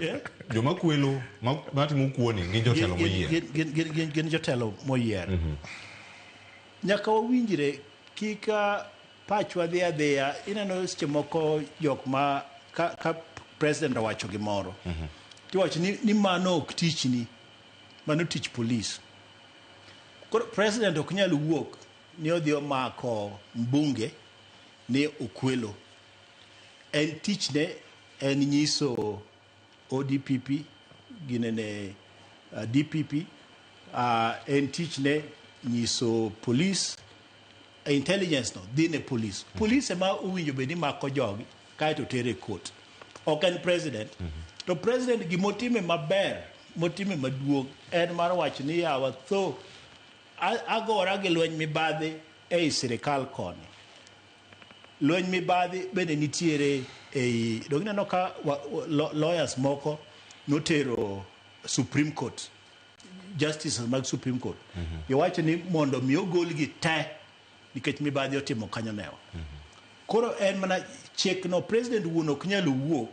Eh? Joma kwelo matimo kuoni gin jotelo moyier. Gin jotelo moyier. Nyaka wawinjre kik pachwa dhi adhiya. Ineno seche moko jok ma ka president owacho gimoro tiwacho ni mano ok tichni, mano tich police. Koro president ok nyal wuok ni odhi omako mbunge ni okwelo. En tichne en nyiso ODPP ginene DPP, en tichne nyiso police, intelligence no dhi ne police. Police ema owinjo bed ni mako jogi kaeto tere e court. Ok en president. To president gimotime maber, motime maduong' en mar wacho ni yawa tho agora gi lweny mibadhi ei sirikal koni. Lweny mibadhi bende nitiere ei donge ineno ka lawyers moko notero Supreme Court, justices mag Supreme Court. Giwacho ni mondo mi ogolgi te nikech mibadhi otimo kanyo newa. Koro en mana chik no, president wuon ok nyal wuok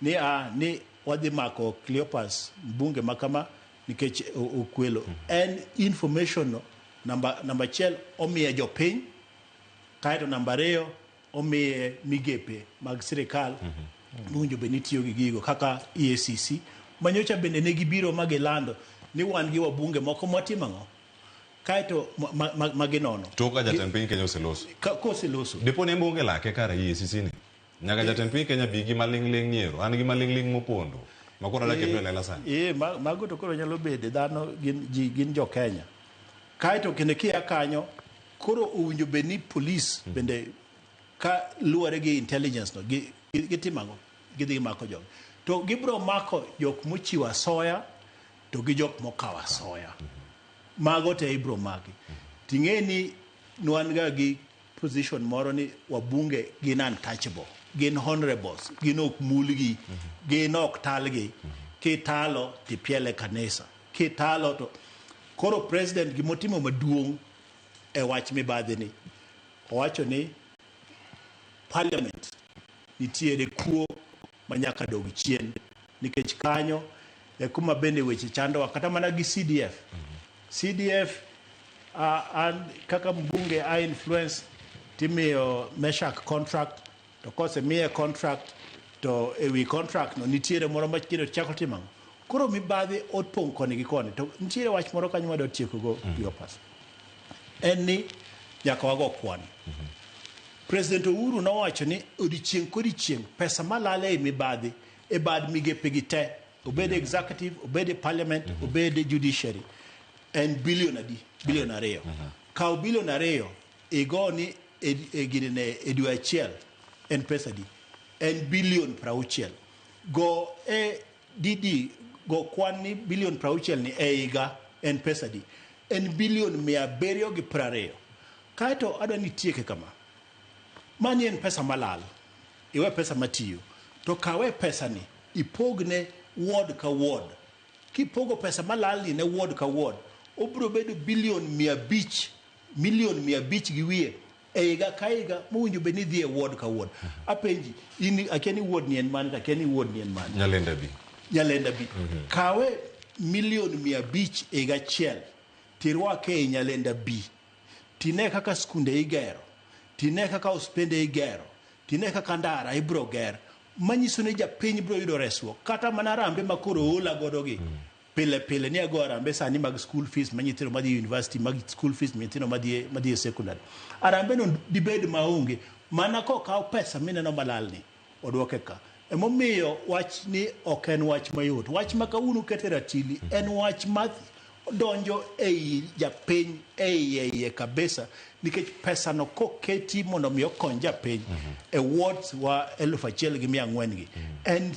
ni a ni wadhi mako Cleopas mbunge ma kama nikech okwelo. En information no namba achiel omiye jopiny, kaeto namba ariyo omiye migepe mag sirikal mowinjo bed ni tiyo gi gigo kaka EACC manyocha bende ne gibiro ma gilando ni wan gi wabunge moko mwatimo ang'o kaeto ma ginono. Tok ka jatend piny Kenya oseloso. Koseloso. Dipo ni en be onge lake kare EACC ni. Nyaka jatend piny Kenya bi gi maling'ling' ni ero. An gi maling'ling' mopondo. Ma koro adwa keto e lela sani. Mago to koro nyalo bede dhano gin ji gin jo Kenya. Kaeto kendo kia kanyo koro owinjo bed ni police bende ka luwore gi intelligence no gitimo ang'o? Gidhi gimako jogi. To gibiro mako jok mochiwo asoya to gi jok mokawo asoya. Mago te ibiro maki. Ting'e ni nwan ga gi position moro ni wabunge gin untouchable, gin honorables, gin ok mulgi, gin ok talgi. Kitalo tipiele kanisa, kitalo to koro president gimotimo maduong' e wach mibadhi ni owacho ni parliament nitiere kuo ma nyaka dog chien nikech kanyo e kuma bende weche chandowa kata mana gi CDF. CDF an kaka mbunge a influence timiyo Meshak contract, to kosemiye contract to ewi contract no nitiere moro machielo chako timo ang'o? Koro mibadhi opong' koni gi koni. To nitiere wach moro kanyo madwa tiekogo Cleopas. En ni nyaka wago kwan. President Uhuru nowacho ni odiochieng' kodiochieng' pesa malal ei mibadhi e bad migepe gi te, obed executive, obed e parliament, obed e judiciary, en bilion adi? Bilion 2. Kaw bilion 2 igo ni e ginene e dwe achiel en pesa adi? En bilion 60. Go e DD, go kwan ni bilion 60 ni e higa en pesa adi? En bilion 720. Kaeto adwa ni itieke kama. Mani en pesa malal. Iwe pesa matiyo. To kawe pesa ni ipogne ward ka ward. Kipogo pesa malal ni ne ward ka ward, obiro bedo bilion 500, milion 500 gi wiye e higa ka higa mowinjo bed ni dhi e ward ka ward. Apenji, in akia ni ward ni en mane to akia ni ward ni en mane. Nyalenda bi. Nyalenda bi. Kawe milion 500 e higa achiel tirwake e Nyalenda B. Tine kaka skunde igero, tine kaka ospende igero, tine kaka ndara ibiro ger. Manyiso ni japiny biro yudo resruok. Kata mana arambe ma koro oola godo gi. Pile pile ni ago arambe sani mag school fees ma nyithindo madhi e university, mag school fees nyithindo madhi e secondary. Arambe no dibed maonge mana kokaw pesa mineno malal ni odwoke ka. Emomiyo wach ni ok en wach mayot. Wach ma kawuono kete ratili en wach ma donjo ei japiny e iye iye kabisa nikech pesa no koketi mondo mi okony japiny e wards wa 1400 gi en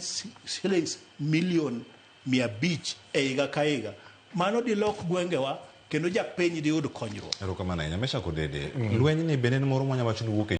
shillings milion 500 e higa ka higa. Mano dilok gwengewa kendo japiny diyud konyruok. Erokamano ahinya. Meshack Odede, lweny ni bende en moro mwanya wacho ni wuok e